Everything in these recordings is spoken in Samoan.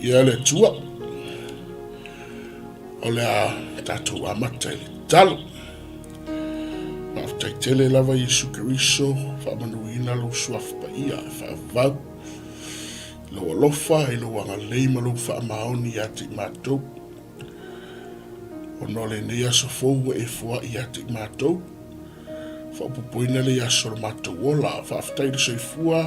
Viia le Atua. O le a tatou amata i le tatalo. Faafetai tele lava Iesu Keriso, faamanuiina lou suafa paia e faavavau i lou alofa, i lou agalelei ma lou faamaoni ia te i matou. Ona o lenei aso fou ua e foai ia te i matou, faaopoopoina lenei aso o le matou ola. Faafetai i le soifua,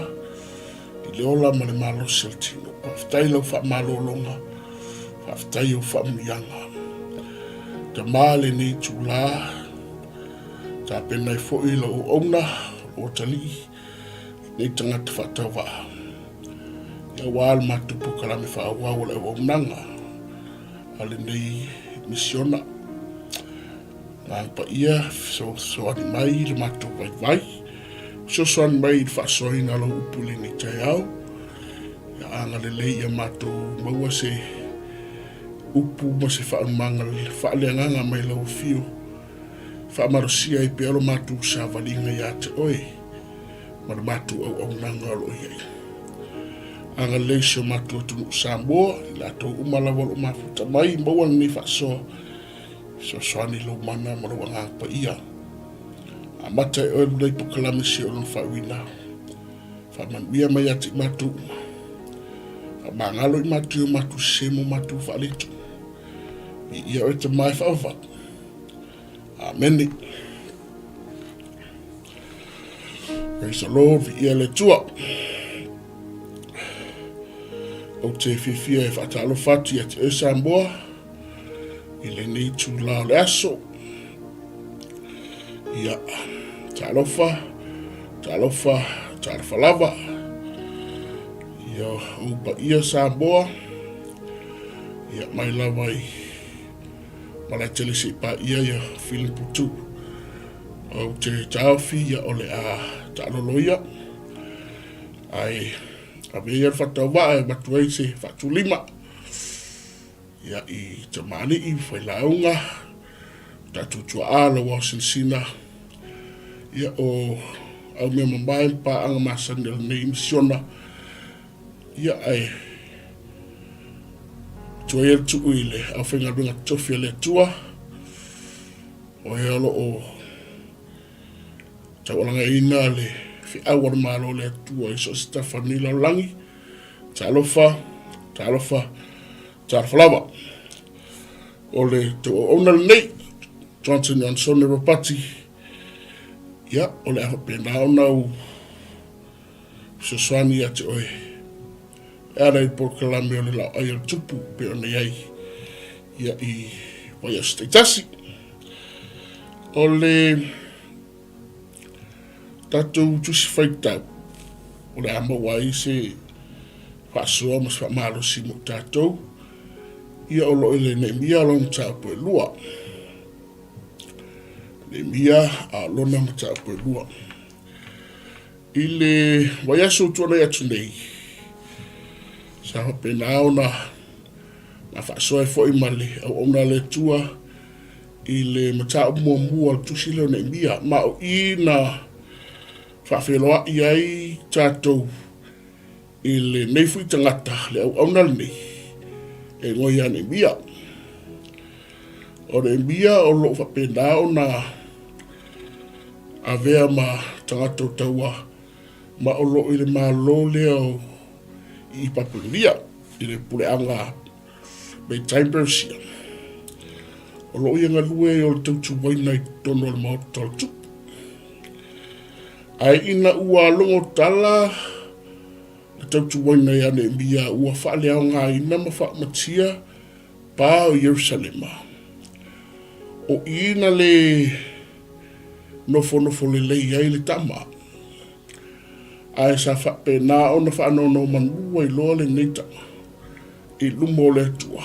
i le ola ma le malosi o le tino. Faafetai i lau faamalologa, faafetai i ou faamanuiaga. Tama lenei itulā, tapena ai foi lau auauna, lou atalii, nei tagata faatauvaa. Ia aua le matou polokalame faaauau o le auaunaga a lenei misiona. Agaga Paia, fesoasoani mai i le matou vaivai, fesoasoani mai i le faasoaina o lau upu i lenei taeao. Ia agalelei ia matou maua se upu ma se faaumaga faaleagaga mai lau afio, faamalosia ai pea lo matou savaliga ia te oe ma le matou auaunaga o lo o i ai. Agalelei si o matou atunuu Samoa, i latou uma lava o lo o mafuta mai, maua lenei faasoa Fesoasoani i lou mana ma lou Agaga Paia. Amata e oe lenei polokalame si o lona faauiina. Faamanuia mai ia te i matou uma. Faamagalo i matou i o matou sese ma o matou faaleto. Viia oe Tama e faavavau. Amene. Praise the Lord, viia le Atua. Ou te fiafia e faatalofa atu ia te oe Samoa i lenei itulā o le aso. Ia, talofa, talofa, talofa lava. Ia, ou paia Samoa, ia mai lava i Malaetele se i paia ia Filiputu. Ou te taofi ia o le a taalolo ia. Ae avea ia le faatauvaa e avatu ai se faatulima. Ia i tamalii, failauga, tatou tuaa, lau aosinasina, ia o au mea mamae ma paaga masani o lenei misiona, ia ae atu ai le tuu i le aufaigaluega totofi a le Atua, o ea o lo o taualagaina le feau a le Malo o le Atua i so o se tafa o lenei lalolagi. Talofa, talofa, talofa lava. O le tou auauna lenei, Johnson Johnson Ropati, ia, o le a faapena ona ou fesoasoani ia te oe e ala i le polokalame o le laoai o le tupu pei ona i ai ia i vaiaso taitasi. O le tatou tusi faitau o le a maua ai se faasoa ma se faamalosi mo tatou, ia o lo o i le Neemia lona mataupu e lua. Neemia a lona mataupu e lua. I le vaiaso ua tuanai atu nei, sa faapena ona na faasoa ai foi ma le auauna a le Atua i le mataupu muamua o le tusi lea o Neemia, ma o i na faafeiloai ai tatou i lenei foi tagata, le auauna lenei, e igoa ia Neemia. O Neemia o lo o faapena ona avea ma tagata o taua, ma o lo o i le Malo lea o i Papelonia, i le puleaga Metai Persia. O lo o ia galue ai o le tautuaina i totonu o le maota o le tupu. Ae ina ua logo tala le tautuaina ia Neemia ua faaleaogaina ma faamatia pa o Ierusalema, o i na le nofonofo lelei ai le tama, ae sa faapena ona faanonomanu ai loa lenei tama i luma o le Atua,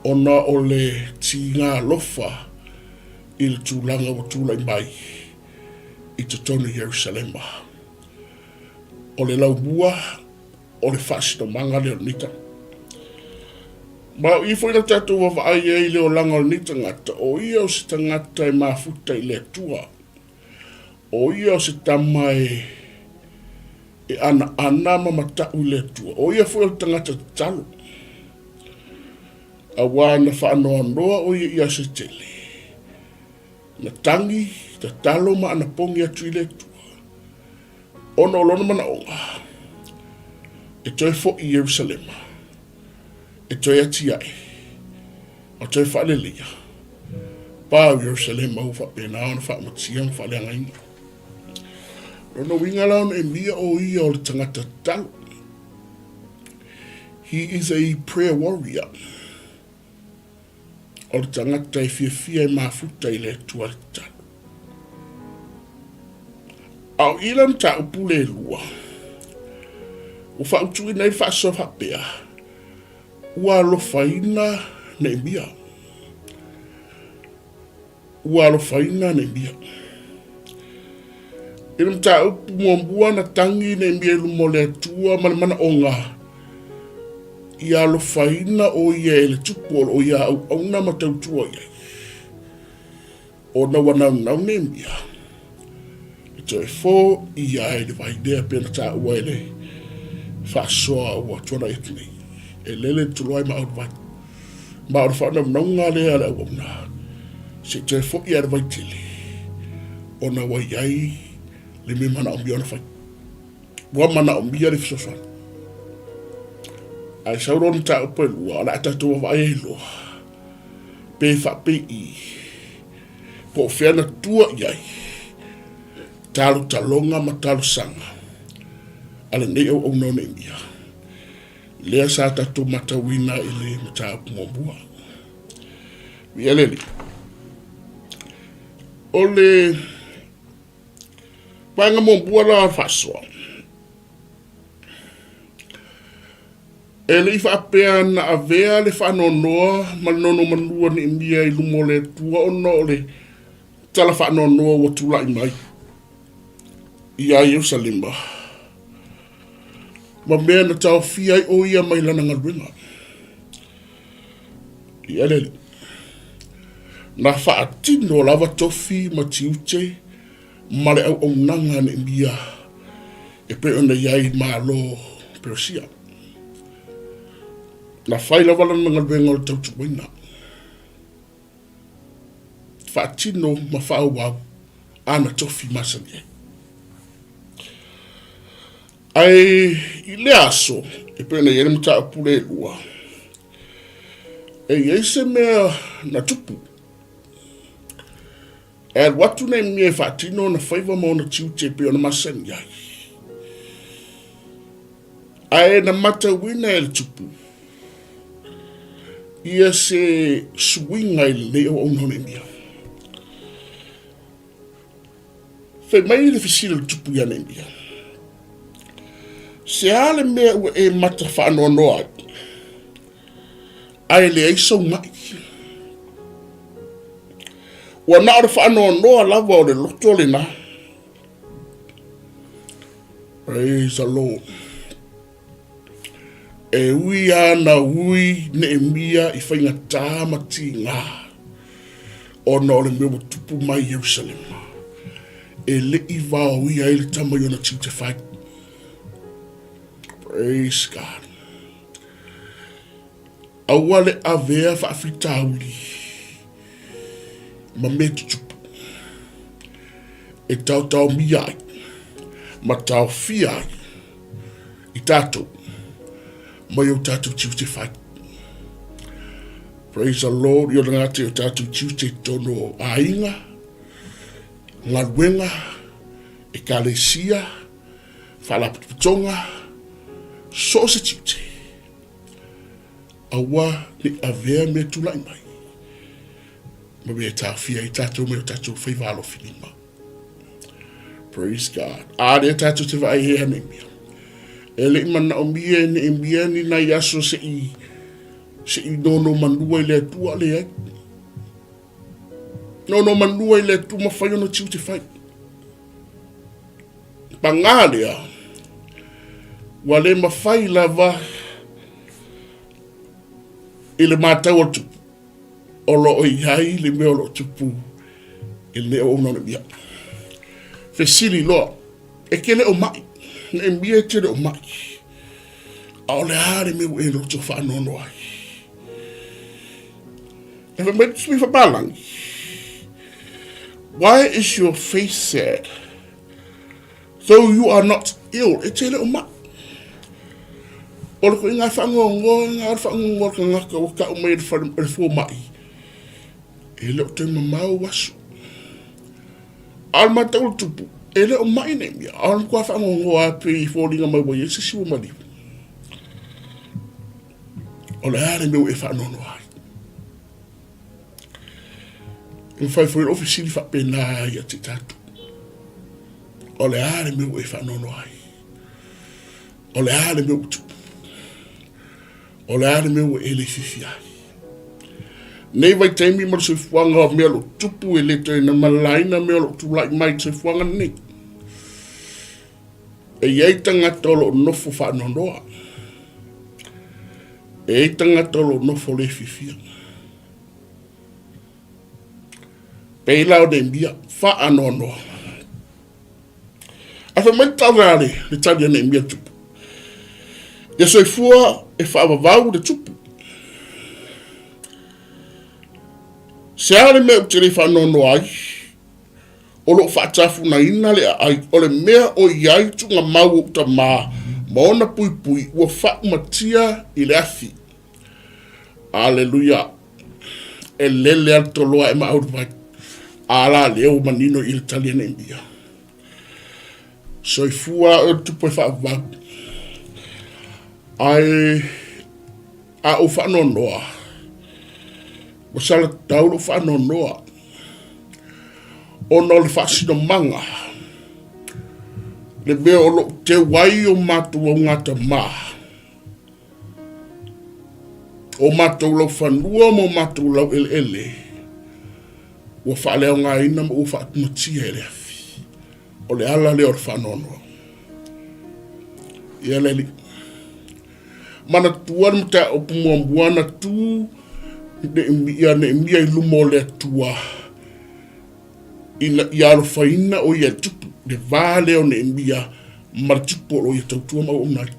ona o le tiga alofa i le tulaga ua tulai mai i totonu o Ierusalema. O le laumua o le faasinomaga lea o lenei tagata. Ma o i foi na tatou vaavaai ai i le olaga o lenei tagata, o ia o se tagata e mafuta i le Atua. O ia o se tama e. E anaana ma mataʻu i le Atua. ʻO ia foi o le tagata tatalo. Auā na faanoanoa ʻo ia i aso tele. Na tagi, tatalo ma anapogi atu i le Atua. Ona o lona manaʻoga, e toe foʻi i Ierusalema, e toe atiaʻe, ma toe faaleleia, pa o Ierusalema ua faapena ona faamatia ma faaleagaina. Lona uiga la o Neemia o ia o le tagata tatalo. He is a prayer warrior. O le tagata e fiafia e mafuta i le Atua le tatalo. A o i la mataupu le lua, ua faautuina ai le faasoa faapea, ua alofaina Neemia. Ua alofaina Neemia. I le mataupu muamua na tagi Neemia i luma o le Atua ma le manaoga ia alofaina ʻo ia e le Tupu o lo o ia auauna ma tautua i ai. Ona ua naunau Neemia e toe foia ai le vai lea pei ona taua e le faasoa ua tuanai atu nei. E lele le toloai ma au le vai. Ma o le faanaunauga lea a le auauna, se i toe foi lava i le vaitele, ona ua i ai le mea manaomia ona fai. Ua manaomia le fesoasoani. Ae sau loa le mataupu e lua, o le a tatou vaavaai ai loa, pe faapei po o fea na tua i ai talotaloga ma talosaga a lenei auauna o Neemia. Lea sa tatou matauina i le mataupu muamua. Viia le Alii. O le vaega muamua la o le faasoa, e le i faapea na avea le faanoanoa ma le nonomanu a Neemia i luma o le Atua ona o le tala faanoanoa ua tulai mai iā Ierusalema. Ma mea na taofia ai ʻo ia mai lana galuega. Ia le Alii. Na faatino lava tofi ma tiute ma le auaunaga a Neemia e pei ona i ai Malo Peresia. Na fai lava lana galuega o le tautuaina. Faatino ma faaauau ana tofi masani ai. Ae i lea aso, e pei ona i ai le mataupu le lua, e i ai se mea na tupu. E alu atu nei mea e faatino ona faiva ma ona tiute e pei ona masani ai. Ae na matauina e le tupu ia se suiga i lenei auauna o Neemia. Fai mai le fesili a le tupu iā Neemia, Se a le mea ua e mata faanoanoa ai, ae leai sou maʻi? Ua na o le faanoanoa lava o le loto lena. Praise the Lord. E ui ana ui Neemia i faigata ma tigā, ona o le mea ua tupu mai i Ierusalema, e le i vaoia ai le tama i ona tiute fai. Praise God. Aua le avea faafitauli ma mea tutupu e taotaomia ai ma taofia ai i tatou mai o tatou tiute fai. Praise the Lord, i ona ngāti o tatou tiute i tonu o āinga, galuega, ekalesia, faalapotopotoga, so o se tiute. Aua ne i avea mea tulai mai ma mea e taofia ai tatou mai o tatou faiva alofi lima. Praise God. A lea tatou te vaai he ia Neemia. E le i manaomia e Neemia ni nai aso se i se i nono manua i le Atua, leai. Nono manua i le Atua ma fai ona tiute fai. Pagā lea, ua le mafai lava i le matau atu o lo o i ai le mea o lo o tupu i lenei auauna o Neemia. Fesili loa, e te le o maʻi. Neemia e te le o mai. A o le a le mea ua e loto faanoanoa ai. E fai mai le sui faapalagi, Why is your face sad? Though you are not ill, e te le o mai. O le koiga e whaangoangoa ngā o le whaangoangoa ka ngaka ua kau mai e le whare, e le fua mai. E le o te mamau aso. A o le matau o le tupu, e le o mai nei mea, a o le matua faanoanoa lava pei e foliga mai ua i ai se isi ua maliu. O le a le mea ua e faanoanoa ai? E mafai foi lou fesili faapena ia te tatou. O le a le mea ua e faanoanoa ai? O le a le mea ua tupu? O le a le mea ua e le fiafia ai? Nei vaitaimi ma le soifuaga o mea o lo o tupu e le toe malalaina mea o lo o tulai mai i le soifuaga lenei. E i ai tagata o lo o nofo faanoanoa. E i ai tagata o lo o nofo le fiafia. Pei la o Neemia, faanoanoa. Ae fai mai le tala a le, le tali a Neemia tupu. Ia soifua e faavavau le tupu. Se a le mea ou te le faanoanoa ai, o loo faatafunaina le aai, o le mea o i ai tuugamau o ou tamā ma ona puipui ua faaumatia i le afi. Aleluia. E lele a le toloa e mauli mai. A la lea ua manino i le tali a Neemia. Soifua oe le tupu e faavavau. Ae a ou faanoanoa, ua salatau lou faanoanoa ona o le faasinomaga, le mea o lou teu ai o matou augatama, O matou laufanua ma o matou laueleele ua faaleaogaina ma ua faatumatia e le afi. O le ala lea o le faanoanoa. Ia le Alii, manatua le mataupu muamua na tu ia Neemia i luma o le Atua ina ia alofaina o ia e tupu, le va lea o Neemia ma le tupu o lo o ia tautua ma auauna ai.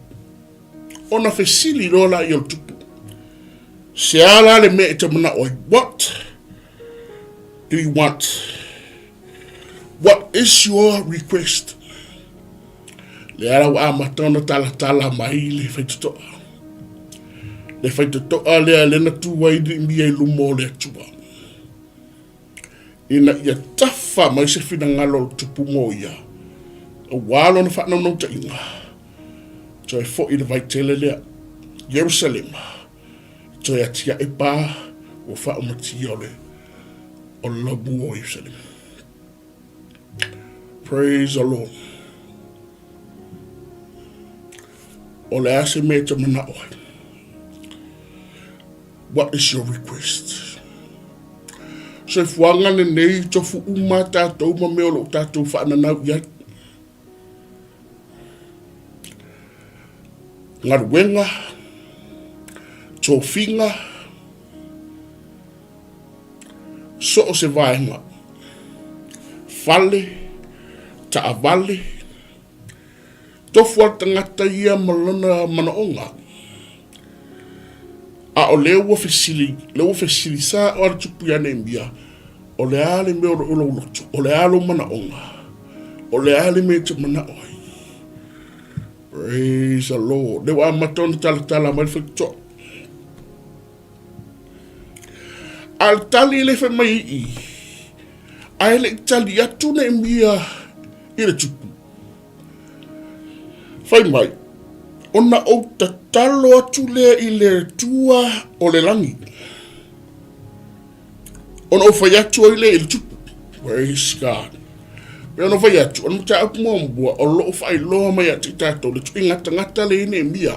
Ona fesili loa laia o le tupu, Se a la le mea e te manao ai? What do you want? What is your request? Le ala ua amata ona talatala mai le faitotoa. Le faitotoa lea le na tu ai Neemia i luma o le Atua. Ina ia tafa mai se finagalo o le tupu mo ia, aua lona faanaunautaiga, toe foi le vaitele lea, Ierusalema, toe atiae pa ua faaumatia o le o le laumua o Ierusalema. Praise the Lord. O le a se mea e te manao ai? What is your request? Soifuaga lenei tofu uma tatou ma mea o lo o tatou faananau i ai. Galuega, tofiga, so o se vaega, fale, taavale, Tofu a le tagata ia ma lona manaoga. A o lea ua fesili, lea ua fesili sa o a le tupu ia Neemia, o le a le mea o lo o lou loto, o le a lou manaoga, o le a le mea e te manao ai. Praise the Lord. Lea ua amata ona talatala mai le faitotoa. A le tali le fai mai i i, ae le i tali atu Neemia i le tupu. Fai mai, ona ou tatalo atu lea i le Atua o le lagi, ona ou fai atu ai lea i le tupu. Praise God. Pe ona fai atu, o le mataupu muamua o lo o faailoa mai ia te i tatou le tuiga tagata le i Neemia,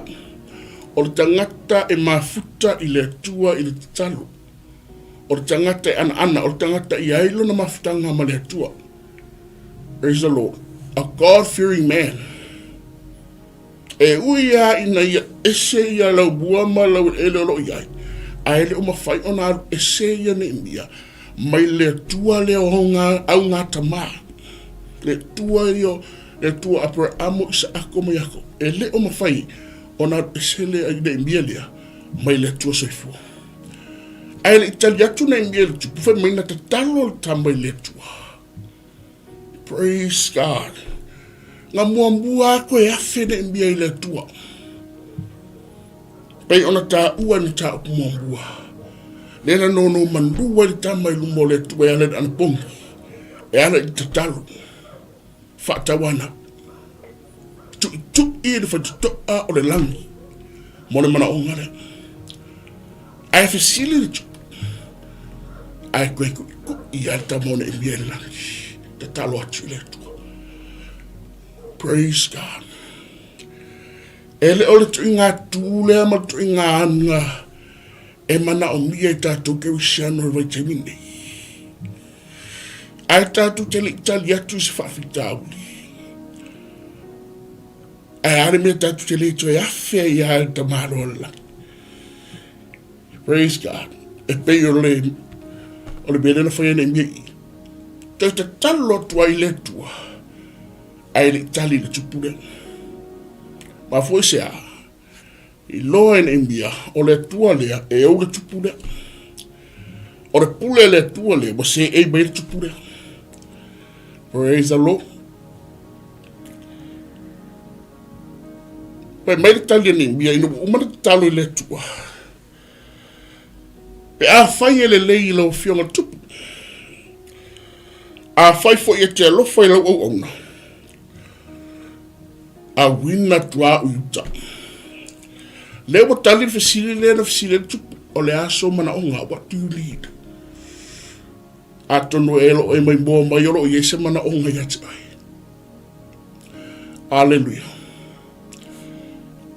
o le tagata e mafuta i le Atua i le tatalo. O le tagata e anaana, o le tagata i ai lona mafutaga ma le Atua. Praise the Lord. A God-fearing man. E ui lava ina ia ese ia laumua ma laueleele o lo o i ai, ae le o mafai ona alu ese ia Neemia mai le Atua lea o augātamā. Le Atua ia, Le Atua o Aperaamo, Isaako ma Iakopo. E le o mafai ona alu ese le Neemia lea mai le Atua soifua. Ae le i tali atu Neemia i le tupu, fai mai na tatalo le tama i le Atua. Praise God. Na muamua a koe afe Neemia i le Atua. Pei ona taua i le mataupu muamua, lea na nonomanu ai le tama i luma o le Atua e ala i le anapogi, e ala i le tatalo, faatauanau, tuitui i le faitotoa o le lagi mo le manaoga lea. Ae fesili le tupu, ae toe tuitui lava le tama o Neemia i le lagi, tatalo atu i le Atua. Praise God. E le o le tuiga tū lea ma le tuiga aga e manaomia i tatou kerisiano i le vaitaimi nei. Ae tatou te le i tali atu i se faafitauli. Ae a le mea tatou te le toe afe ai lava i le tamaloa o le lagi. Praise God. E pei o le, o le mea lea na fai ai nei mea i. Toe tatalo atu ai le Atua. Ae le i tali i le tupu lea. Mafua i se a? Iloa e Neemia, o le Atua lea e ou le tupu lea. O le pule a le Atua lea ua seei mai le tupu lea. Praise the Lord. Fai mai le tali a Neemia ina ua uma le tatalo i le Atua. Pe afai e lelei i lau afioga le tupu, afai foi e te alofa i lau auauna, auina atu au i uta. Lea ua tali le fesili lea na fesili ai le tupu, o le a sou manaoga, what do you need? Atonu e lo e maimoa mai o lo o i ai se manaoga ia te oe. Aleluia.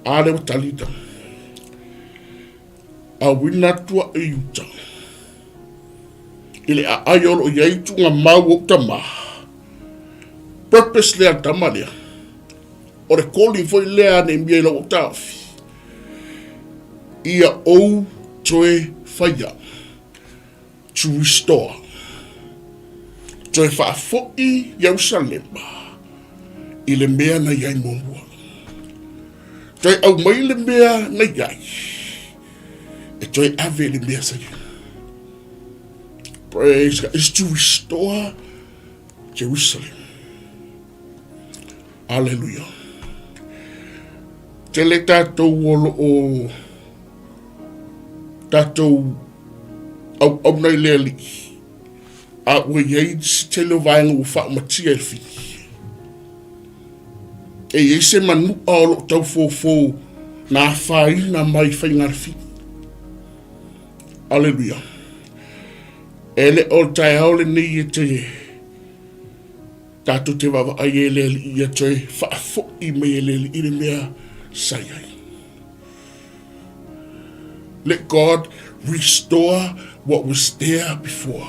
A lea ua tali ta. Auina atu au i uta. I le aai o lo o i ai tuuga mau o ou tama. Purpose lea tama lea. O le calling foi lea a Neemia i lau taofi. Ia ou toe faia. To restore. Toe faafoi Ierusalema i le mea na i ai muamua. Toe aumai le mea na i ai, e toe ave i le mea sa i ai. Praise God. Is to restore Jerusalem. Aleluia. Tele tatou o lo o tatou auauna i le Alii, a ua i ai se tele o vaega ua faaumatia e le fili. E i ai se manu'a o lo o tau fofo na afaina mai faiga a le fili. Aleluia. E le o le taeao lenei e te tatou te vaavaai ai i le Alii ia toe faafoi mai e le Alii le mea sa i ai. Let God restore what was there before,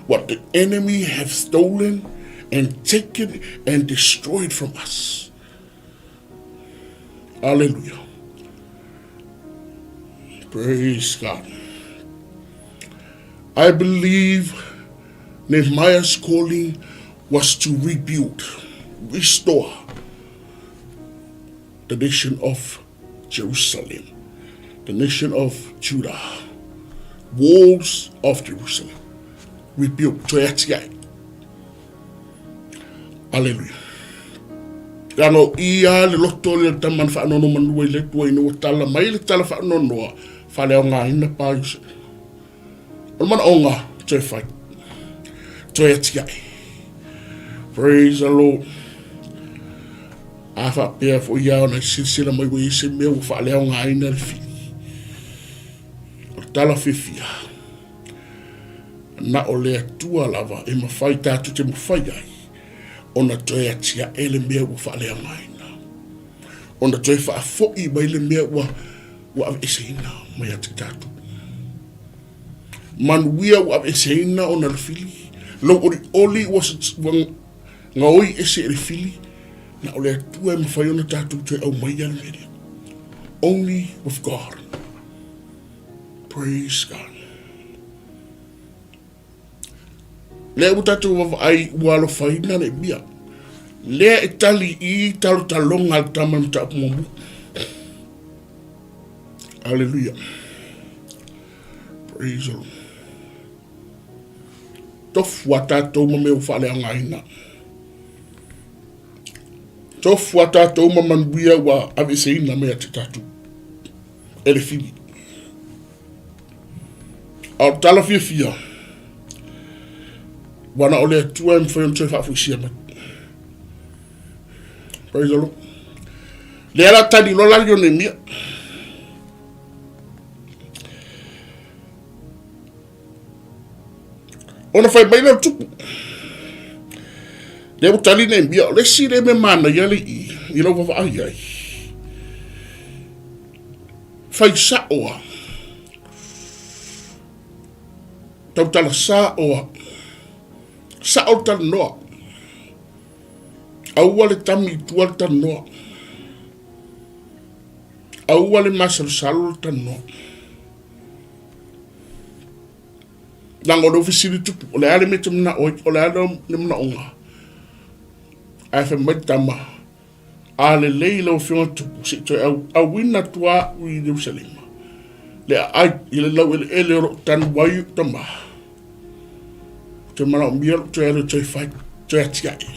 what the enemy have stolen and taken and destroyed from us. Hallelujah. Praise God. I believe Nehemiah's calling was to rebuild, restore the nation of Jerusalem, the nation of Judah, walls of Jerusalem, rebuilt, toe ati ai. Aleluia. Leaga o i a le loto le tama na whaanono manua i le tua ina ua tala mai le tala whaanonoa whaleaogaina pa Iosele. O le manaoga, toe whai. Toe atiae. Praise the Lord. A faapea foi ia ona silasila mai ua i ai se mea ua faaleaogaina le fili. O le tala fiafia, na o le Atua lava e mafai tatou te mafai ai ona toe atiae le mea ua faaleaogaina, ona toe faafoi mai le mea ua ua aveeseina mai ia te tatou. Manuia ua aveeseina ona le fili, lou olioli ua, ua gaoi ese e le fili, na o le Atua e mafai ona tatou toe aumaia le mea lea. Only with God. Praise God. Lea ua tatou vaavaai ua alofaina Neemia. Lea e tali i talotaloga a le tama i le mataupu muamua. Aleluia. Praise the Lord. Tofu a tātou ma mea ua faaleaogaina. Tofu a tātou ma manuia ua aveeseina mai ia te tātou e le whiri. A o tala fiafia, ua na o le Atua e mafai ona toe faafoisia mai. Praise the Lord. Lea la tali loa la Ionemia. Ona fai mai lea o le tupu. Lea ua tali Neemia, o le isi lea mea manaia le i, i lau vaavaai ai. Fai sa'o a. Tautala sa'o a. Sa'o le talanoa. Aua le tami i tua le talanoa. Aua le masalosalo le talanoa. Leaga o lea ua fesili tupu, o le a le mea e te manao ai, o le a le manaoga. Ae fai mai le tama, A lelei lau Afioga Tupu, se i toe auina atu au i Ierusalema, le aai i le laueleele o lou tanu ai ou tama. Ou te manaomia lou toe alu e toe fai, toe atiae.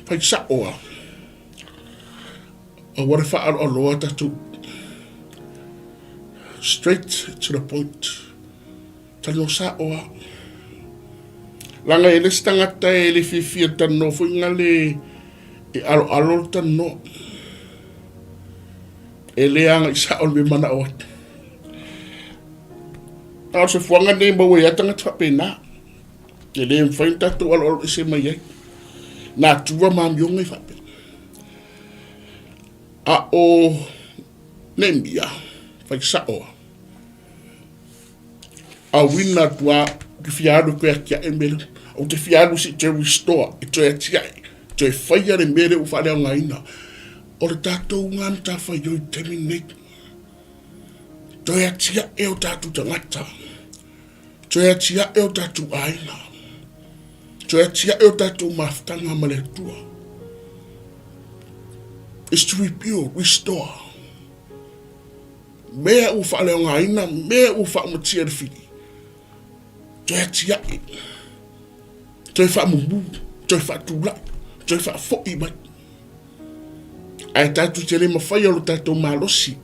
Fai sa'o lava. Aua le faaaloaloa tatou. Straight to the point. Talanoa sa'o lava. Leaga e le isi tagata e le fiafia talanoa foi na le e aloalo le talanoa. E le agai sa'o le mea mana'o ai. A o se fuaga lenei e maua ai lava tagata faapena. E le mafai ona tatou aloalo ese mai ai. Natura ma amioga e faapea. A o Neemia, fai sa'o lava. Auina atu a, ou te fia alu e toe atiae le mea lea. Ou te fia alu se i toe restore, e toe atiae, toe faia le mea lea ua faaleaogaina. O le tatou lena matafaioi i le taimi lenei. Toe atiae o tatou tagata. Toe atiae o tatou aiga. Toe atiae o tatou mafutaga ma le Atua. Is to rebuild, restore. Mea ua faaleaogaina, mea ua faaumatia e le fili. Toe atiae, toe faamumu, toe faatulai, toe faafoi mai. Ae tatou te le mafaia lo tatou malosi.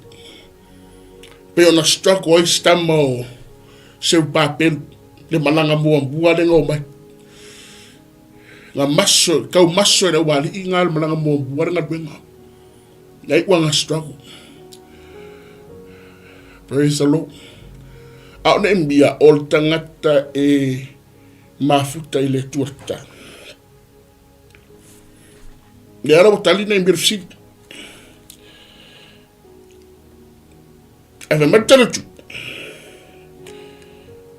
Pei ona struggle ai si tama o Seupapelu, le malaga muamua lea na omai. Na maso, tau maso e le aualii na le malaga muamua le galuega. Na iu ana struggle. Praise the Lord. A o Neemia, o le tagata e mafuta i le Atua tatalo. Lea la ua tali Neemia le fesili. Ae fai mai le tali atu,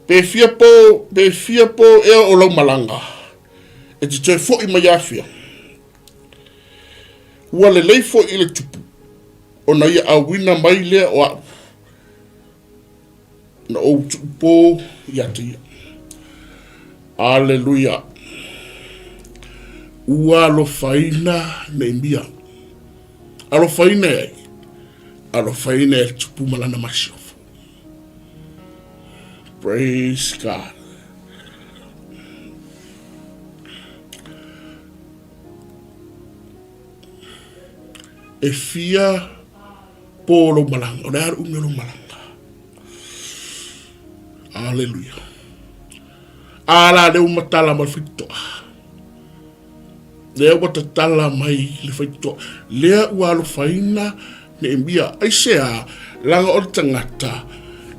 pe fia po, pe fia po ea o lau malaga, e te toe fo'i mai afea. Ua lelei foi i le tupu, ona ia auina mai lea o a'u, na ou tuupō ia te ia. Aleluia! Ua alofaina Neemia. Alofaina e ai? Alofaina e le tupu ma lana masiofo. Praise God. E fia pō lou malaga, o le a le umi o lou malaga. Aleluia. A la lea ua matala mai le faitotoa. Lea ua tatala mai le faitotoa. Lea ua alofaina Neemia. Aisea, leaga o le tagata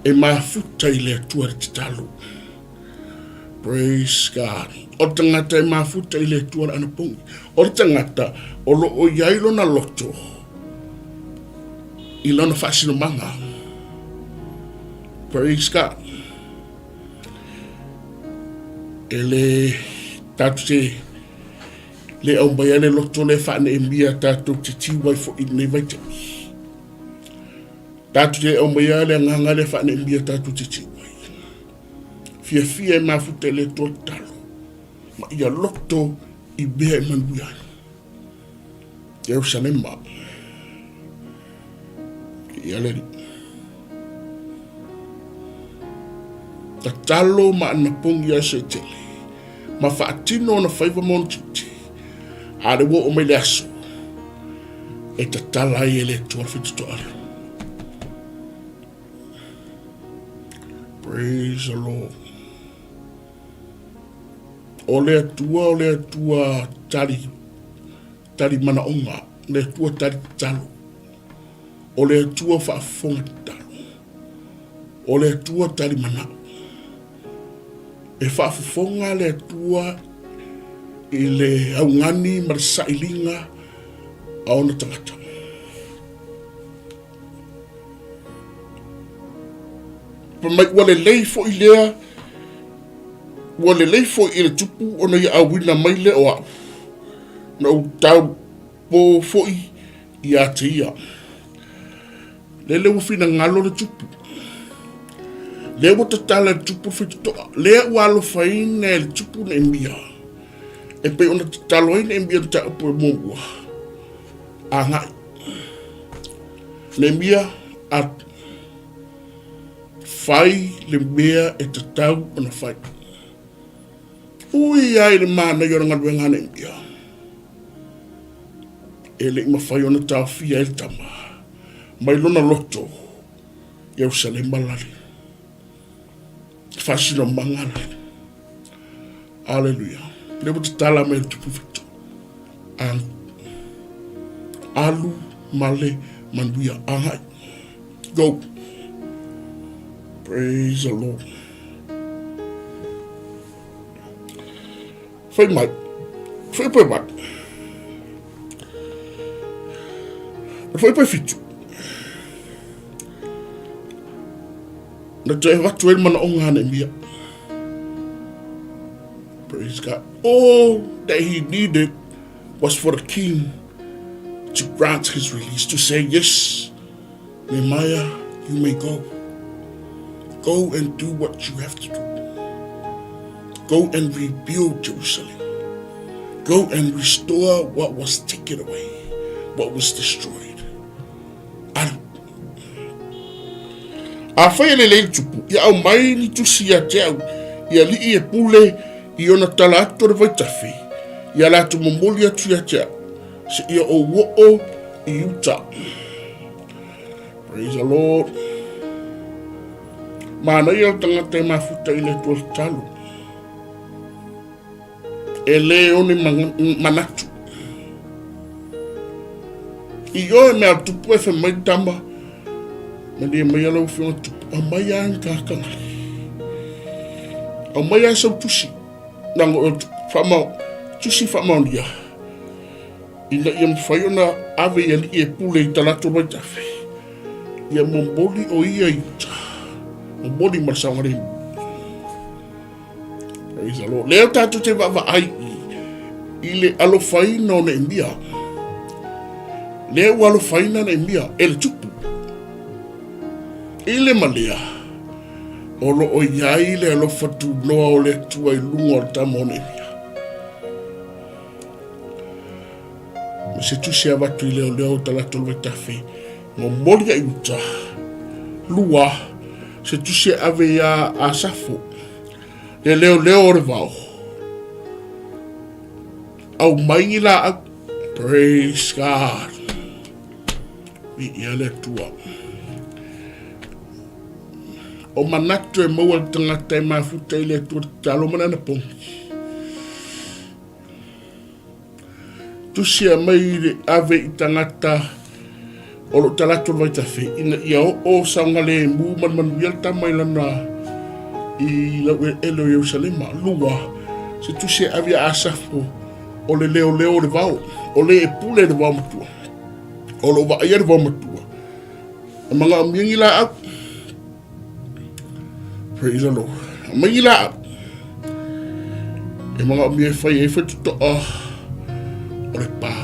e mafuta i le Atua le tatalo. Praise God. O le tagata e mafuta i le Atua le anapogi. O le tagata o lo o i ai lona loto i lona faasinomaga. Praise God. E le tatou te le aumaia le loto lea faaneemia tatou te tiu ai foi i lenei vaitaimi. Tatou te aumaia le agaga lea faaneemia tatou te tiu ai. Fiafia e mafuta i le Atua tatalo ma ia loto I mea e manuia ai. Ierusalema. Ia le Alii. Tatalo ma anapogi ia se tele, ma faatino ona faiva ma ona tiute, a le ua oo mai le aso, e tatala ai e le Atua le faitotoa lea. Praise the Lord. O le Atua, o le Atua tali, tali manaoga, le Atua tali tatalo. O le Atua faafofoga tatalo. O le Atua tali manao. E faafofoga le Atua i le augani ma le sailiga a ona tagata. Fai mai ua lelei foi lea, ua lelei foi i le tupu ona ia auina mai lea o au, na ou tau pō foi ia te ia. Lele ua finagalo le tupu. Lea ua tatala e le tupu le faitotoa. Lea ua alofaina e le tupu Neemia. E pei ona tatalo ai Neemia i le mataupu e muamua. Agai. Neemia, a fai le mea e tatau ona fai. Ui ai le manaia o le galuega a Neemia. E le i mafai ona taofia ai le tama mai lona loto Ierusalema lale. Faasinomaga lale. Aleluia. Lea ua tatala mai le tupu fito. Alu. Alu ma le manuia. Agai. Go. Praise the Lord. Fai mai. Fai pai mai. Fai pai fitu. Na toe avatu ai le manaoga a Neemia. Praise God. All that he needed was for the king to grant his release, to say, yes, Nehemiah, you may go. Go and do what you have to do. Go and rebuild Jerusalem. Go and restore what was taken away, what was destroyed. Alu. Afai e lelei le tupu, ia aumai ni tusi ia te au, i alii e pule i ona tala atu o le vaitafe, ia latou momoli atu ia te au, seia ou oo i uta. Praise the Lord. Manaia le tagata e mafuta i le Atua tatalo. E lē o ni manatu. I oe mea tupu e fai mai tama, malie mai lau afioga tupu, aumai lava ni kākanga. Aumai lava sau tusi, leaga o whaamao, tusi whaamaonia, ina ia mafai ona ave i alii e pule i talaatu o Vaitafe, ia momoli o ia i uta, momoli ma le saogalemu. Praise the Lord. Lea tatou te vaavaai i le alofaina o Neemia. Lea ua alofaina Neemia e le tupu. I le malea, o lo o i ai le alofa tunoa o le Atua i luga o le tama o Neemia. Ma se tusi avatu i leoleo o talaatu o le vaitafe, momoli ai uta. Lua, se tusi e ave iā Asafo, le leoleo o le vao. Aumai ni laau. Praise God. Viia le Atua. O manatu e maua le tagata e mafuta i le Atua tatalo ma le anapogi. Tusia mai le ave i tagata o lo o talaatu o le vaitafe ina ia oo saogalemu ma le manuia le tama i lana i laueleele o Ierusalema. Lua, se tusi e ave ia Asafo o le leoleo o le vao, o le e pule i le vao matua, o lo o vaaia le vao matua. E manaomia ni laau. Praise the Lord. Aumai ni laau. E manaomia e fai ai faitotoa o le pā.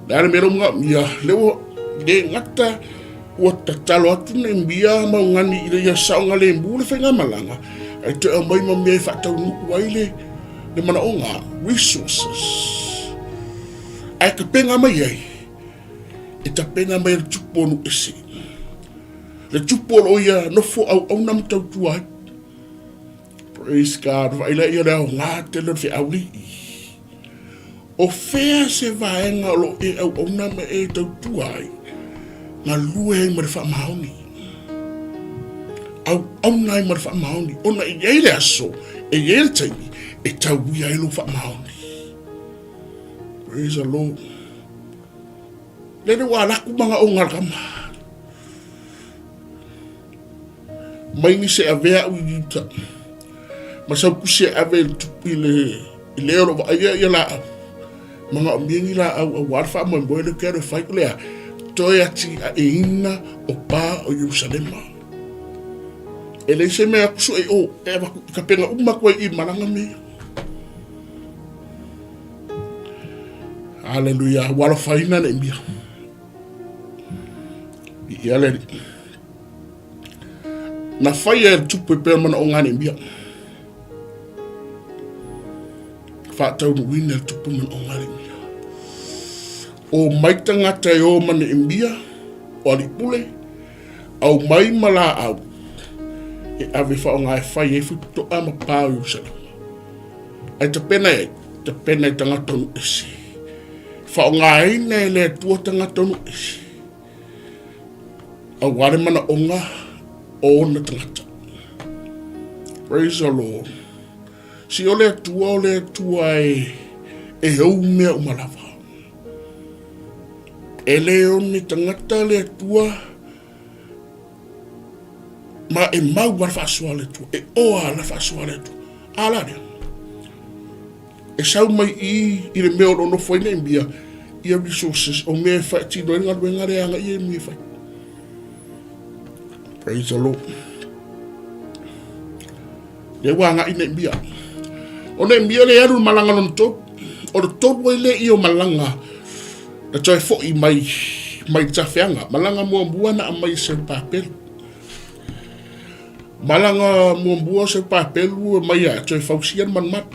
Le a le mea lea ua manaomia, lea ua le gata ua tatalo atu Neemia ma Ugani ina ia saogalemu le faigamalaga, ae toe aumai ma mea e faataunuu ai le Le manaoga, resources. Ae tapena mai ai, e tapena mai e le tupu o nuu ese. Le tupu o lo o ia nofo auauna ma tautua ai. Praise God. Vaai laia le aoga tele o le feau lii. O fea se vaega o lo o e auauna ma e tautua ai, galue ai ma le faamaoni. Auauna ai ma le faamaoni, ona e i ai le aso, e i ai le taimi, e tauia ai lou faamaoni. Praise the Lord. Lele ua alaku manaoga a le tama. Mai ni se avea au i uta. Ma sau kusi e ave i le tupu i le i le o lo o vaaia ia laau. Manaomia ni laau aua le faamoemoe lea ou te alu e fai, o le a? Toe atiaeina o pa o Ierusalema. E leai se mea atu sue i o, e avatu i tapena uma atu ai i malaga mea ia. Haleluia, ua alofaina Neemia. Viia le Alii. Na faia e le tupu e pei o le manaoga a Neemia. Faataunuuina e le tupu manaoga a Neemia. O mai tagata e o ma Neemia, o alii pule, aumai ma laau e ave faaaoga e fai ai fuitotoa ma pa o Ierusalema. Ae tapena e ai? Tapena e tagata o nuu ese. Faaaogaina e le Atua tagata o nuu ese. Aua le manaoga o ona tagata. Praise the Lord. Si o le Atua o le Atua e, e ou mea uma lava. E le o ni tagata le Atua ma e mau a le faasoa le Atua, e oa le faasoa le Atua. A la lea. E sau mai i i le mea o lo o nofo ai Neemia ia resources o mea e faatino ai le galuega lea e agai ai mea e fai. Praise the Lord. Lea ua agai Neemia. O Neemia le alu i le malaga lona tolu. O le tolu ai lea i o malaga na toe foi mai mai le tafeaga. Malaga muamua na aumai e Serubabelu. Malaga muamua o Serubabelu e mai a toe fausia le malumalu.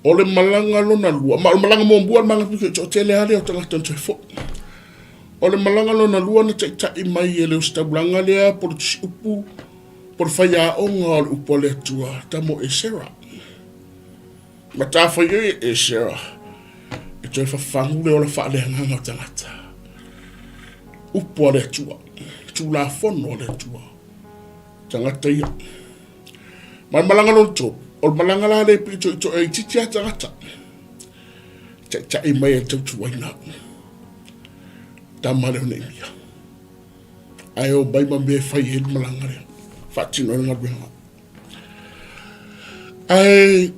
O le malaga lona lua, ma o le malaga muamua le malaga pito i toatele lava lea o tagata na toe foi. O le malaga lona lua na taitai mai e le ositaulaga lea po o le tusiupu po o le faiaoga o le upu a le Atua, tama o Esera. Matafaioi e Esera e toe fafagu le ola faaleagaga o tagata. Upu a le Atua, Tulafono a le Atua, tagata ia. Ma le malaga lona tolu, o le malaga la lea e pitoitoi ai itiiti lava tagata. Taitai mai e le tautuaina tama lea o Neemia. Ae o mai ma mea e fai ai le malaga lea, faatino ai le galuega. Ae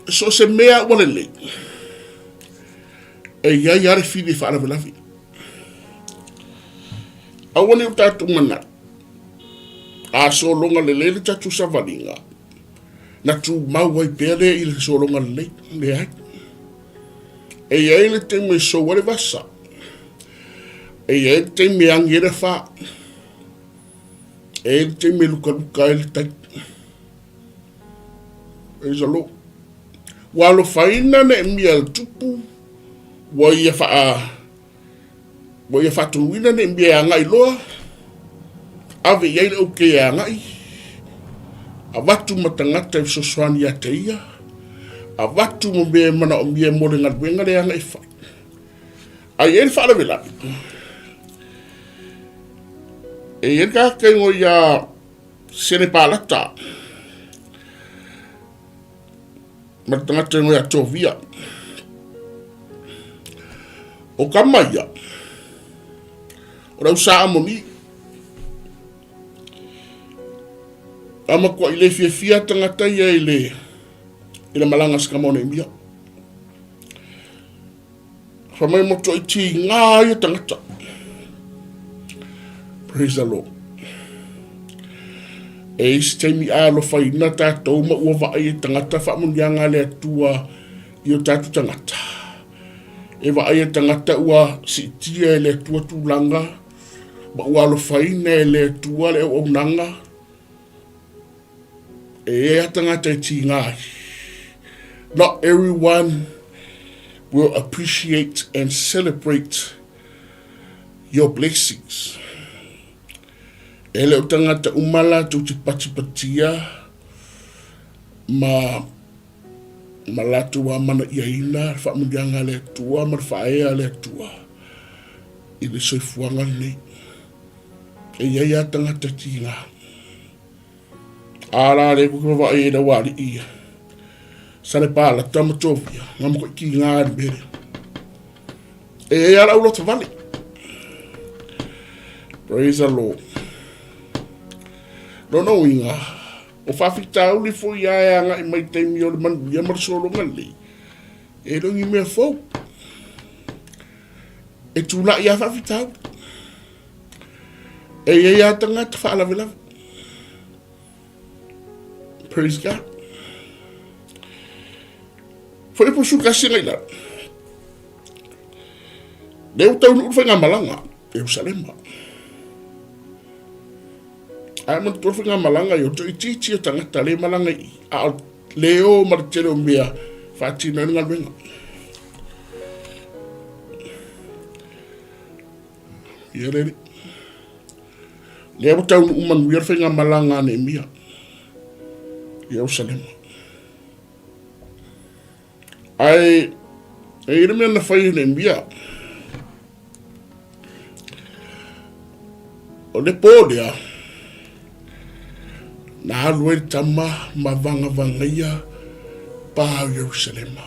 so o se mea ua lelei, e i ai lava le fili e faalavelave. Aua ne i o tatou manatu, a sologa lelei le tatou savaliga, na tumau ai pea lea i le sologa lelei. Leai. E i ai le taimi e sou ai le vasa. E i ai le taimi e agi ai le afa. E i ai le taimi e lukaluka ai le tai. Praise the Lord. Ua alofaina Neemia e le tupu, ua ia faa Ua ia faatonuina nei mea e agai loa, ave i ai le aukē e agai, avatu ma tagata e fesoasoani ia te ia, avatu ma mea e manaomia mo le galuega lea e agai e fai. A i ai le faalavelave, e i ai le tagata e igoa ia Senepalata, ma le tagata e igoa ia Tovia. O tama ia, o le au Sa Amoni. A matuai le fiafia tagata ia i le, i le malaga a se tama o Neemia. Fai mai matuai tiga ia tagata. Praise the Lord. E isi taimi a alofaina tatou ma ua vaai e tagata faamanuiaga a le Atua i o tatou tagata. E vaai e tagata ua siitia e le Atua tulaga ma ua alofaina e le Atua le auaunaga. E i ai a tagata e tīngā ai. Not everyone will appreciate and celebrate your blessings. E le o tagata uma latou te patipatia ma ma latou amana'iaina le fa'amuniaga a le Atua ma le fa'aea a le Atua i le soifuaga lenei. E i ai a tagata tīgā. A la le koke vava'i e lau ali'i ia. Salepālata ma Tovia, ngā moko i tīgā le mere. E i ai a lau loto vale. Praise the Lord. Lona uiga, O faafitauli foi a e agai mai taimi o le manuia ma le sologa lelei, e le o ni mea fou. E tula'i a faafitauli. E i ai a tagata faalavelave. Praise God. Foi po su kasi ngai lalo. Le ua taunuu le faigamalaga, Ierusalema. Ae manatua le faigamalaga ia, o toaitiiti o tagata le malaga i i, a o le o ma le tele o mea faatino ai le galuega. Ia le alii. Lea ua taunuu manuia le faigamalaga a Neemia i Ierusalema. Ae e i ai le mea na fai e Neemia. O le pō lea, na alu ai le tama ma vagavagaia pa o Ierusalema.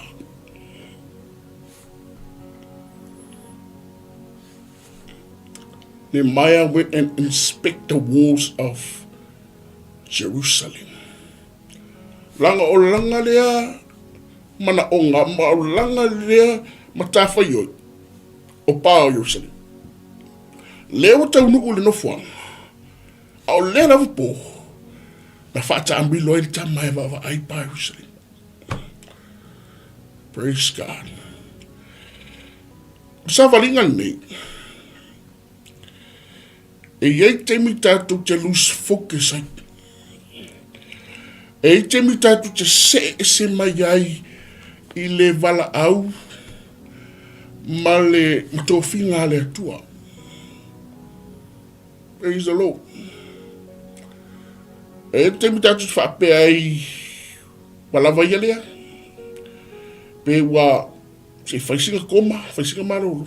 Nehemiah went and inspect the walls of Jerusalem. Langa o langa lea manaʻoga ma o langa lea matafaioi o pa o Ierusalema. Lea ua taunuu le nofoaga, a o lea lava pō na faataamilo ai le tama e vaavaai pa Ierusalema. Praise God. O le savaliga lenei, E i ai taimi tatou te lose focus ai. E i ai taimi tatou te see ese mai ai i le valaau ma le tofiga a le Atua. Praise the Lord. E i ai taimi tatou te faapea ai, ua lava ia lea, pe ua se i fai sina koma, fai sina malolo.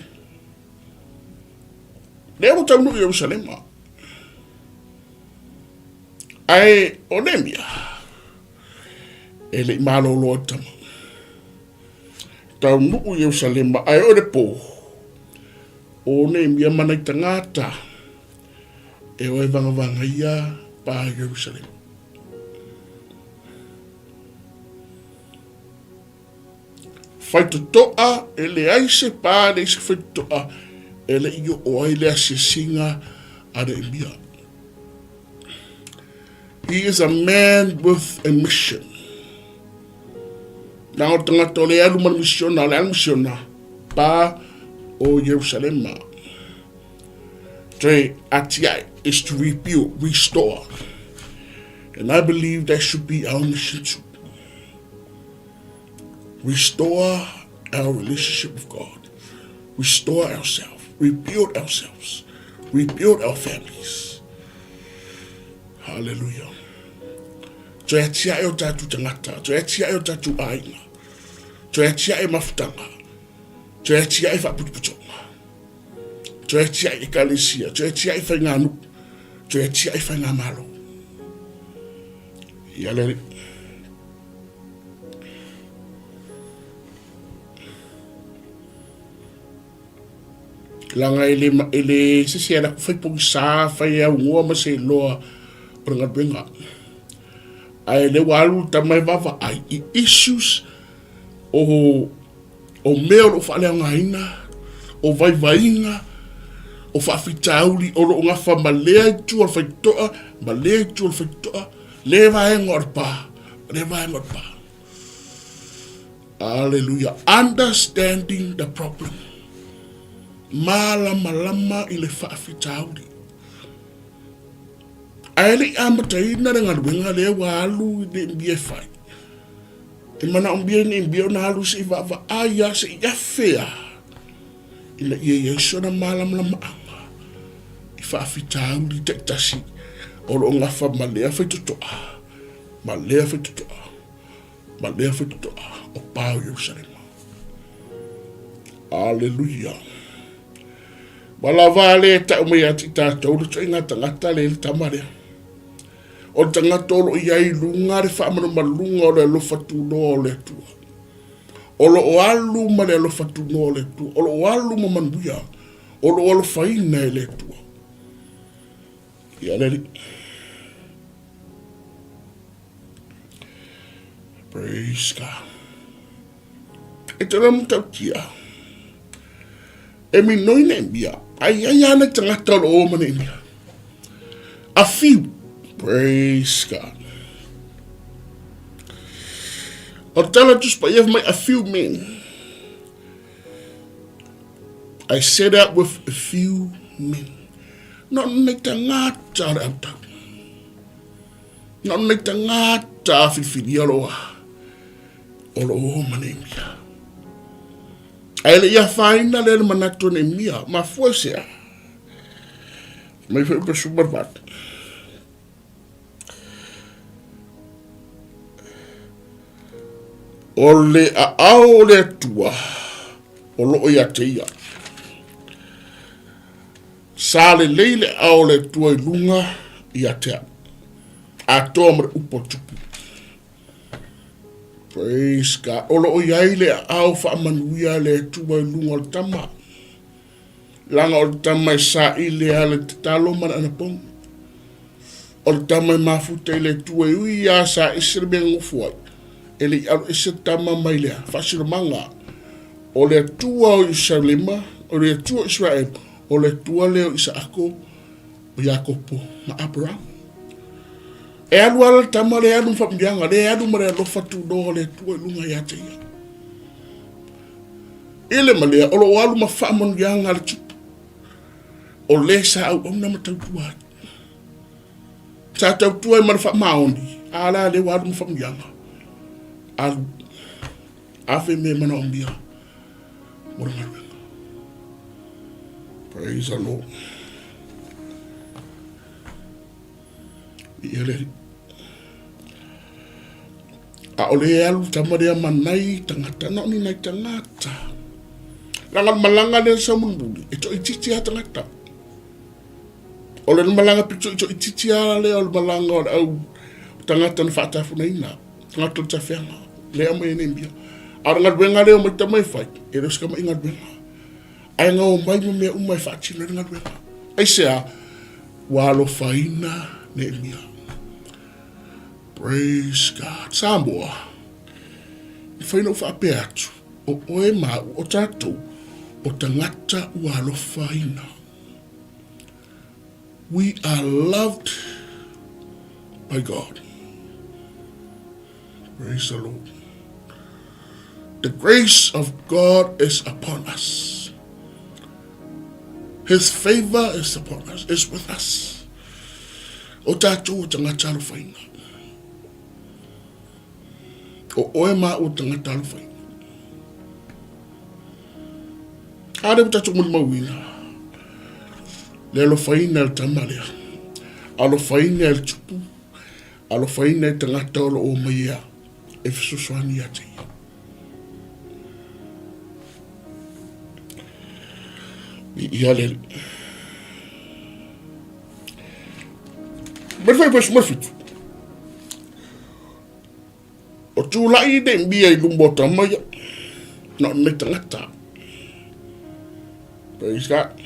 Lea ua taunuu i Ierusalema. Ae o Neemia, e le i malolo ai le tama. Taunuu i Ierusalema, ae o le pō, o Neemia ma nai tagata e o e vagavagaia pa i Ierusalema. Faitotoa, e leai se pā, leai se faitotoa e le i oo ai le asiasiga a Neemia. He is a man with a mission. Nā o tagata o le alu ma le misiona, o le alu misiona, pā o Ierusalema. Toe atiae is to rebuild, restore. And I believe that should be our mission too. Restore our relationship with God. Restore ourselves. Rebuild ourselves. Rebuild our families. Hallelujah. Toe atiae o tātou tangata, toe atiae o tātou āinga, toe atiae mafutanga, toe atiae whaaputuputonga, toe atiae ekalesia, toe atiae whaingānuku, toe atiae whaingāmālo. Ia le Leaga e le, e le se isi e alu atu fai pogisa, fai augoa ma se iloa o le galuega. Ae lea ua alu le tama e vaavaai i issues o, o mea o lo o faaleaogaina, o vaivaiga, o faafitauli o lo o gafa ma lea itu o le faitotoa, ma lea itu o le faitotoa, lea vaega o le pa, lea vaega o le pa. Aleluia. Understanding the problem. Mālamalama i le faafitauli. Ae le i amataina le galuega lea ua alu i Neemia e fai. E manaomia i Neemia ona alu se i vaavaai lava, se i afe lava, ina ia i ai sona malamalamaaga i faafitauli taitasi o lo o gafa ma lea faitotoa, ma lea faitotoa, ma lea faitotoa o pa o Ierusalema. Aleluia! Ua lava le tau mai ia te i tatou le ituaiga tagata lea le tama lea. O le tagata o lo o i ai i luga le faamalumaluga o le alofa tunoa o le Atua. O lo o alu ma le alofa tunoa o le Atua. O lo o alu ma manuia. O lo o alofaina e le Atua. Ia le Alii. Praise God. E te rā matautia. E minoi Neemia, ai ai ana tagata o lo o ma Neemia. A few. Praise God. O tala tus pa mai a few men. I set out with a few men. No nei tangata o le autau. No nei tangata a whiwhiria roa o lo o ma Neemia. Ae le i afaina lea le manatu o Neemia, mafua i se aha? Mai foi pe suma le O le aao o le Atua o loo ia te ia. Sa lelei le aao o le Atua i luga ia te au. Atoa ma le upu a Tupu. Praise God. O lo o i ai le aao faamanuia a le Atua i luga o le tama. Leaga o le tama e saili a le tatalo ma le anapogi. O le tama e mafuta i le Atua e ui a sa ese le mea gofo ai. E le i alo ese tama mai le faasilomaga. O le Atua o Ierusalema, o le Atua o Israel, o le Atua lea o Isaako, o Iakopo ma Aperamo. E alu ala le tama le alu ma faamanuiaga, le alu ma le alofa tunoa o le Atua i luga ia te ia. I le ma lea, o lo o alu ma faamanuiaga a le Tupu, o le sa auauna ma tautua ai. Sa tautua ai ma le faamaoni, a la lea ua alu ma faamanuiaga. Alu, ave mea manaomia mo le galuega. Praise the Lord. Ia le Alii. A o le alu tama lea ma nai tagata, na o ni nai tagata. Leaga o le malaga lea sa mulimuli, e toaitiiti lava tagata. O le malaga pito i toaitiiti lava lea o le malaga o le au tagata na faatafunaina, tagata o le tafeaga, lea aumai ai nei mea. A o le galuega lea o mai tama e fai, e le o se tama i galuega. Ae gao mai ma mea uma e faatino ai le galuega. Aisea? Ua alofaina Neemia. Praise God. Samoa, e mafai ona ou faapea atu, o oe ma au, o tatou, o tagata ua alofaina. We are loved by God. Praise the Lord. The grace of God is upon us. His favor is upon us, is with us. O tātou o tangata alofaina. O oe mā o tangata alofaina. A lea ua tatou molimauina le alofaina e le tama lea. Alofaina e le tupu, alofaina e tagata o lo o omai ea e fesoasoani ia te ia. Viia le Alii. Mai le fai ma le 17. O tulai Neemia i luma o tama ia, na o nei tagata. Praise God.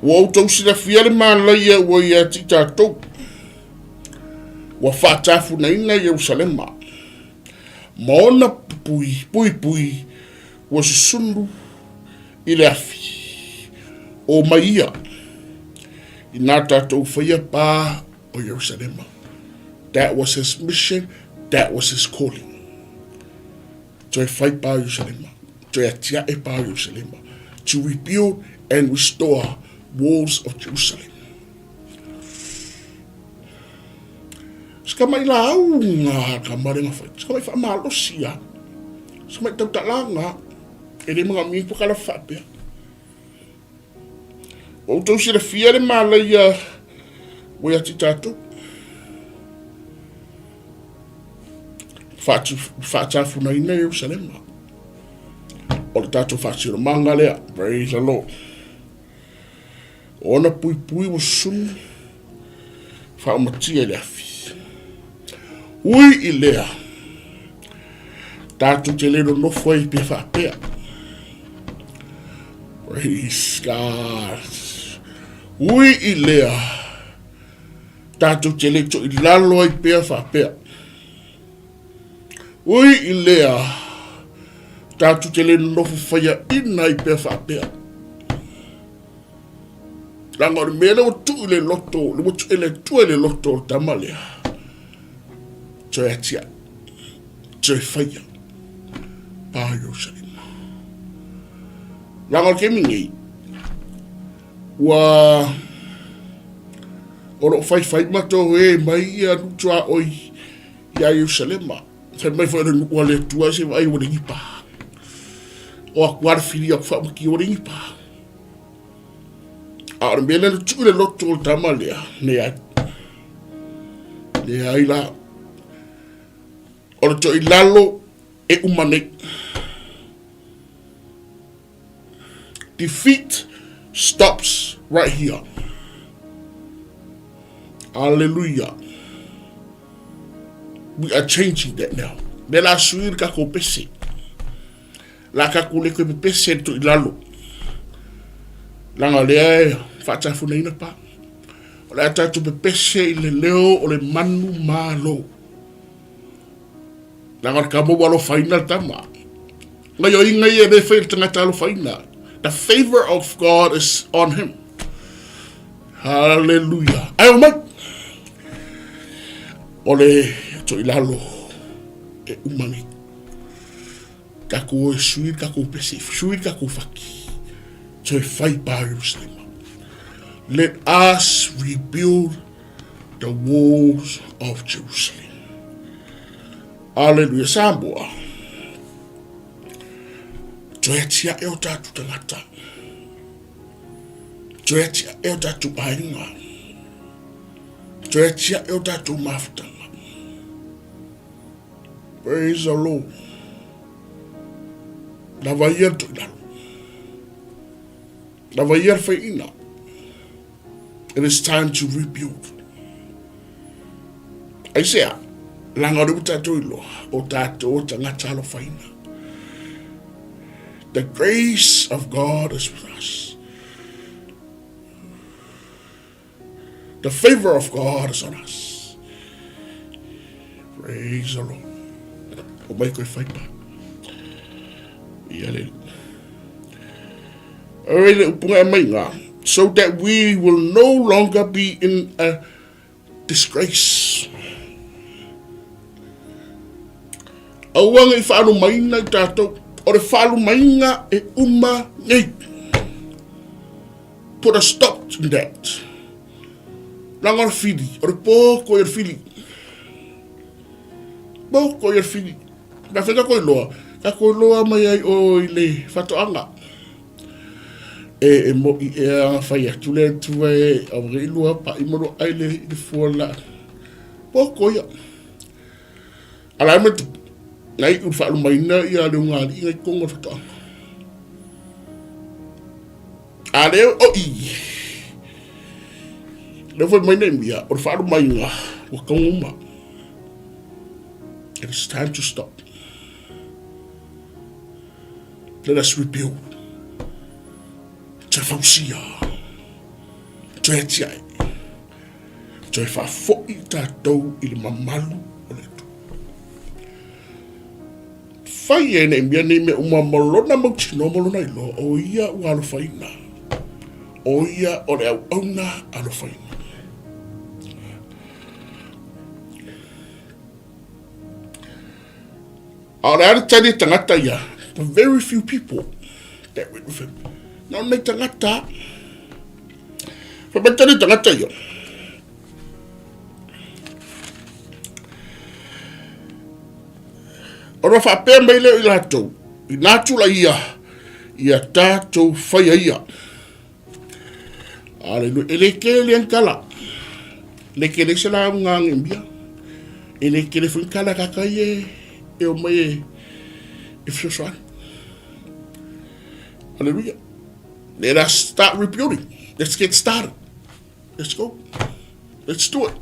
Ua outou silafia le malaia ua ia te i tatou. Ua faatafunaina Ierusalema. Ma ona pupui, puipui, ua susunu i le afi. O mai ia, inā tatou faia pā o Ierusalema. That was his mission, that was his calling. Toe whai pā Ierusalema, toe atiae pā Ierusalema, to rebuild and restore walls of Jerusalem. Se tamai lauga ka mare na fai. Se tamai whaamalosi a. Se tamai tautalanga. E le manaomia ni pokala faapea. Ua outou silafia le malaia ua ia te tatou. Faatafunaina Ierusalema. O le tatou faasilomaga lea. Praise the Lord. O ona puipui ua susunu faaumatia i le afi. Ui i lea, tatou te le nonofo ai pe faapea. Praise God. Ui i lea, tatou te le toilalo ai pea faapea. Ui i lea, tatou te le nonofo faiaina ai pea faapea. Leaga o le mea lea ua tuu i le loto, le ua tuu e le Atua i le loto o le tama lea, toe atiae, toe faia, pa Ierusalema. Leaga o le taimi nei, ua o lo o faifai ma toe mai ia nuu tuaoi ia Ierusalema. Fai mai foi o le nuu a le Atua se vaai ua le pa. O aku lava le fili aku faamatia ua le pa. A o le mea lea na tuu i le loto o le tama lea, leai. Leai la. O le toilalo e uma nei. Defeat stops right here. Hallelujah. We are changing that now. Me la sui le kako pese. La kako le koe pese le to ilalo. Langa lea e whaatafunaina pa. O le a tātou pepese i le leo o le manu malo. Leaga o le kama ua alofaina le tama. Gaioiga ia e le fai le tagata alofaina. The favor of God is on him. Hallelujah. Ai o mai. O le toilalo e uma nei. Takou e sui le takou pese, sui le takou faki. Toe fai pa Jerusalema. Let us rebuild the walls of Jerusalem. Aleluia. Samoa. Toe atiae o tātou tangata. Toe atiae o tātou aiga. Toe atiae o tātou mafutanga. Praise the Lord. Lava ia le toilalo. Lava ia le whaiina. It is time to rebuild. Aisea, langa o le ua tātou iloa, o tātou o tangata alofaina. The grace of God is with us. The favor of God is on us. Praise the Lord. O mai koe whaipa. Ia le. Oi le upunga e mai ngā. So that we will no longer be in a disgrace. Aua nei whaalumaina i tātou. O le whaalumaina e uma nei. Put a stop to that. Langa o le whiri, o le pō ko i le whiri. Pō ko i le whiri. Nā whai ka koe loa, ka koe loa mai ai o i le whatoanga. E, e mo i e anga whai atu le atua e awa i lua pa i maro ai le, le fua la. Pō ko ia. Ala me tu, ngai u whaalumaina ia le unga ali ngai kongo whatoanga. A lea o i. Lea foi mai nei mia, o le whaalumaina, ua kaunguma. It is time to stop. Let us rebuild. Toe fausia. Toe atiae. Toe faafoi tatou i le mamalu o le Atua. Fai e nei mea nei mea uma ma lona mautinoa ma lona iloa, o ia ua alofaina. O ia o le auauna alofaina. A o le a le tali e tagata ia, the very few people that went with him. Na o nei tagata. Fai mai tali tagata ia. Ona faapea mai lea o i latou, Ina atu la ia, ia tatou faia ia. Aleluia. E le kele le kala. Le kele se la nga ngemia. E le kele foi kala ka kai e e o mai e e fesoasoani. Aleluia. Let us start rebuilding. Let's get started. Let's go. Let's do it.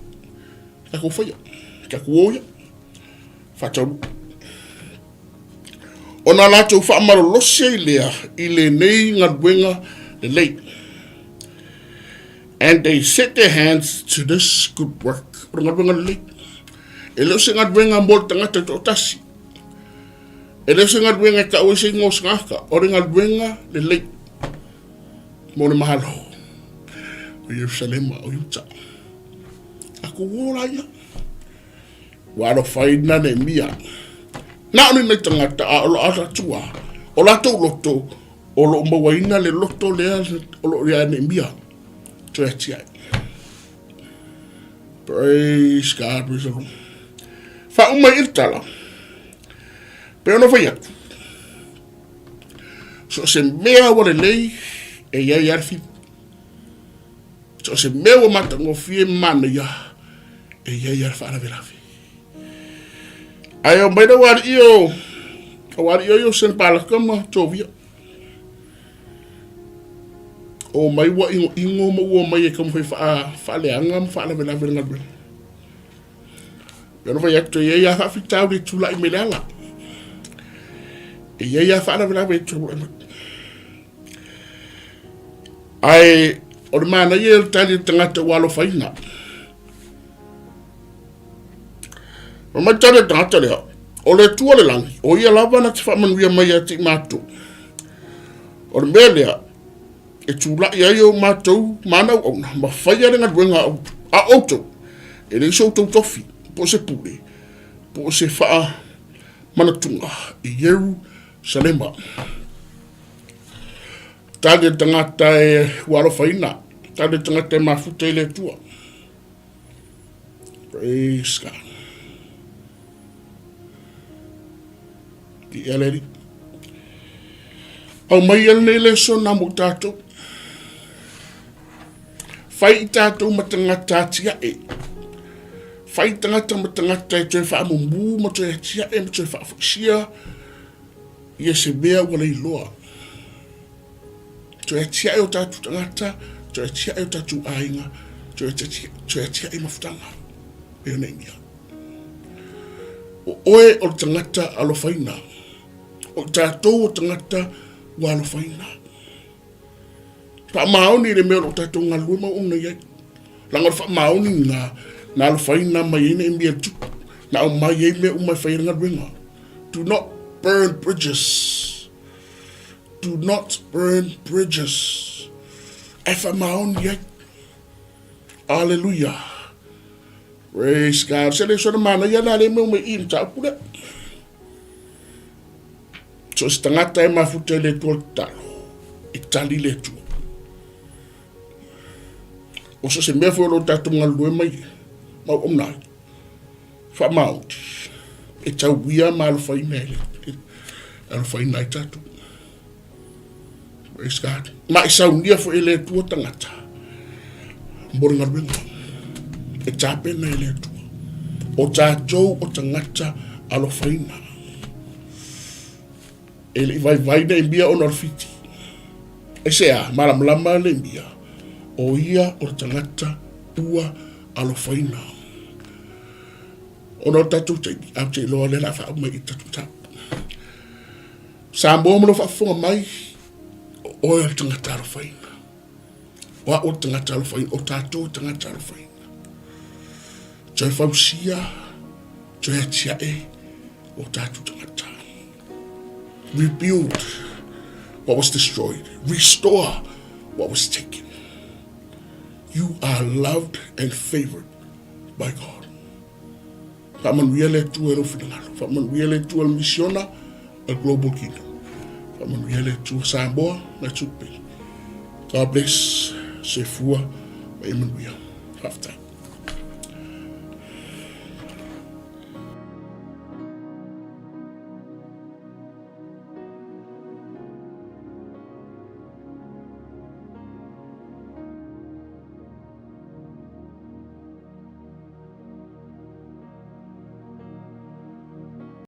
Takou faia. Takou o ia. Faataunuu. Ona latou faamalolosi ai lea i lenei galuega lelei. And they set their hands to this good work. O le galuega lelei. E le o se galuega mo le tagata e toatasi. E le o se galuega e tau ai se igoa o se tagata. O le galuega lelei mo le Malo o Ierusalema o Iuta. Tatou o la ia. Ua alofaina Neemia. Na o ni nai tagata a o lo atua, o latou loto, o lo o mauaina le loto lea o lo o ia Neemia. Toe atiae. Praise God, praise the Lord. Faauma i le tala. Pe ona fai atu. So o se mea ua lelei e iai a le fili. So o se mea ua matagofie ma manaia, e i ai a le faalavelave. Ae o mai le ualii o, o ualii o i o Senepalaka ma Tovia. O mai ua ingo ingo ma ua mai e taumafai faa, faaleaga ma faalavelave le galuega. E ona fai atu e i ai a faafitauli e tulai mai le ala. E i ai a faalavelave e tulai mai. Ae o le manaia o le tali o le tagata ua alofaina. Fai mai le tali a le tagata lea, o le Atua o le lagi, o ia lava na te faamanuia mai ia te i matou. O le mea lea, e tulai ai o matou ma ana auauna, ma faia le galuega a outou, e leai so outou tofi, po o se pule, po o se faamanatuga i Ierusalema. Tali le tagata e ua alofaina, tali le tagata e mafuta i le Atua. Praise God. Viia le Alii. Aumai ia lenei lesona mo tatou. Fai i tatou ma tagata atiae. Fai tagata ma tagata e toe faamumu ma toe atiae ma toe faafoisia ia se mea ua leiloa. Toe atiae o tatou tagata, toe atiae o tatou aiga, toe atiae mafutaga. E ona mea. O oe o le tagata alofaina. O tatou o tagata ua alofaina. Faamaoni i le mea o lo o tatou galulue ma auauna i ai. Leaga o le faamaoni lena na alofaina mai ai Neemia le tupu, na aumai ai mea uma e fai ai le galuega. Do not burn bridges. Do not burn bridges. Ae faamaoni ai. Aleluia. Praise God. Se le sona manaia la le mea mai i le mataupu lea. So se tagata e mafuta i le Atua le tatalo, e tali le Atua. O so se mea foi o lo tatou galulue mai ma auauna ai, faamaoni, e tauia ma alofaina e le alofaina ai tatou. Praise God. Ma e saunia foi e le Atua tagata mo le galuega e tapena e le Atua. O tatou o tagata alofaina. E le i vaivai Neemia ona o le fiti. Aisea, malamalama Neemia, o ia o le tagata ua alofaina. Ona o le tatou taimi, ae ou te iloa o lea o le a faauma i tatou mataupu. Samoa ma lou faafofoga mai, o oe o le tagata alofaina. O au o le tagata alofaina, o tatou o tagata alofaina. Toe fausia, toe atiae o tatou tagata. Rebuild what was destroyed. Restore what was taken. You are loved and favored by God. Faamanuia le Atua i lou finagalo. Faamanuia le Atua i le misiona a le Global Kingdom. Faamanuia le Atua Samoa ma e tupe. God bless. Soifua ma ia manuia. Faafetai.